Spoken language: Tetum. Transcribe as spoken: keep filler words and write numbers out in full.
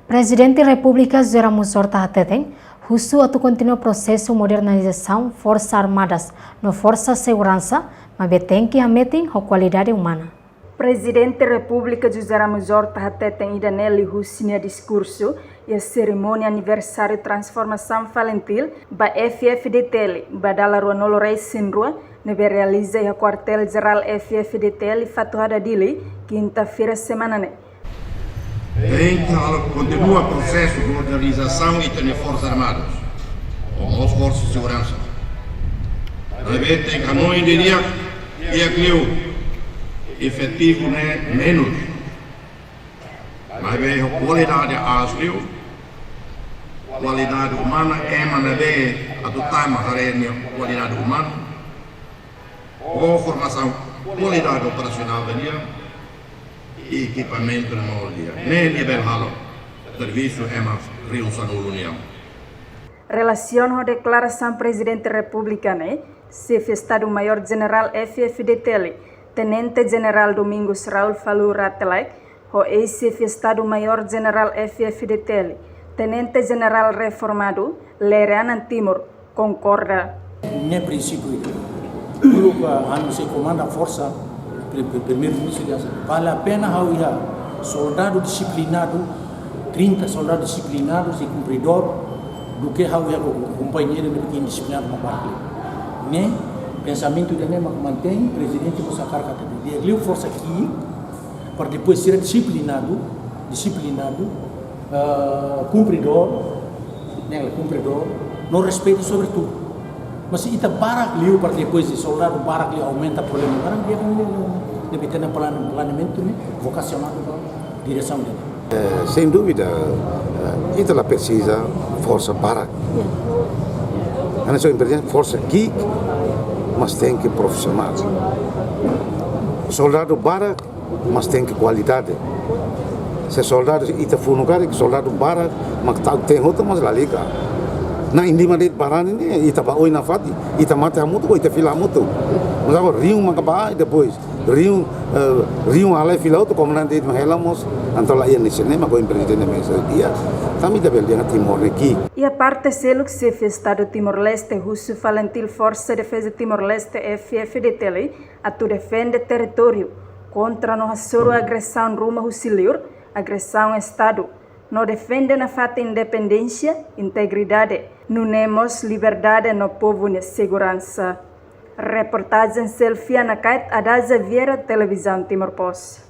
Prezidente Repúblika José Ramos Horta hateten, husu atu kontinua prosesu modernizasaun Forsas Armadas no Forsa Seguransa, maibé tenke hametin ho kualidade umana. Prezidente Repúblika José Ramos Horta hateten ida-ne'e liuhusi nia diskursu iha serimónia aniversáriu transformasaun Falintil ba F-FDTL ba dala ruanulu-resin-rua, ne'ebé realiza iha Kuartél Jerál F-FDTL Fatuhada, Dili, kinta-feira semana ne'e. Tenke halo kontinua prosesu modernizasaun ita-nia Forsas Armadas, ho mós Forsa Seguransa. Maibé tenke hanoin didi'ak, di'ak liu, efetivu ne'e menus. Maibé ho kualidade aas liu, kualidade umana, ema ne'ebé atu tama haree nia kualidade umana, ho formasaun, kualidade operasionál didi'ak, i ekipamentu no di'ak. Ne'e nia bele halo servisu ema riu sanulu nian. Relasiona ho deklarasaun Prezidente Repúblika ne'e, Xefe Estadu Maiór Jenerál F-FDTL, Tenente Jenerál Domingos Raul Falur Rate Laek, ho eis-Xefe Estadu Maiór Jenerál F-FDTL, Tenente Jenerál Reformadu Lere Anan Timur, konkorda. Ne'e prinsípiu ida. Uluk ha'u sei komanda forsa, pri-, pri-, primeiru-ministru dehan, vale a pena ha'u iha soldadu disiplinadu, trinta soldadu disiplinadu i kumpridór, duké ha'u iha ko-, kompañia ida ne'ebé indisiplinadu mak barak liu. Ne'e, pensamentu ida-ne'e mak mantein, prezidente mós hakarak katak di'ak liu forsa ki'ik, para depois sira disiplinadu, disiplinadu, eh, kumpridór, ne'e, kumpridór, no respeitu sobretudu. Mas ita barak liu para depois de soldadu barak liu aumenta problema barak, di'ak liu, ne'ebé ita-nia plan-, planeamentu ne'e vokasionadu ba diresaun ne'e. Eh, sem dúvida, eh, ita la presiza forsa barak. Hanesan só importante forsa ki'ik, mas tenke profisionál. Soldadu barak, mas tenke kualidade. Se soldadu ita funu karik, soldadu barak, mak tau ten hotu mas lalika. Na'in-lima de'it barani ne'e, ita ba oin nafatin, ita mate hamutuk, ita fila hamutuk. Mas agora, riun maka ba, i depois, riun, eh, riun halai fila hotu, komandante ita hela mós, entaun la iha ne'e, ne'e mak ohin prezidente mensajen di'ak. Tanba ita bele dehan Timor ne'e ki'ik. Iha parte seluk, Xefe Estadu Timor-Leste husu Falintil Forsa Defeza Timor-Leste, F-FDTL, atu defende territóriu kontra no hasoru agresaun ruma husi liur, agresaun Estadu, no defende nafatin independénsia, integridade, nune'e mós liberdade no povu nia seguransa. Reportajen Selfie Anaclet, Adaza Vieira, Televizaun Timor Post.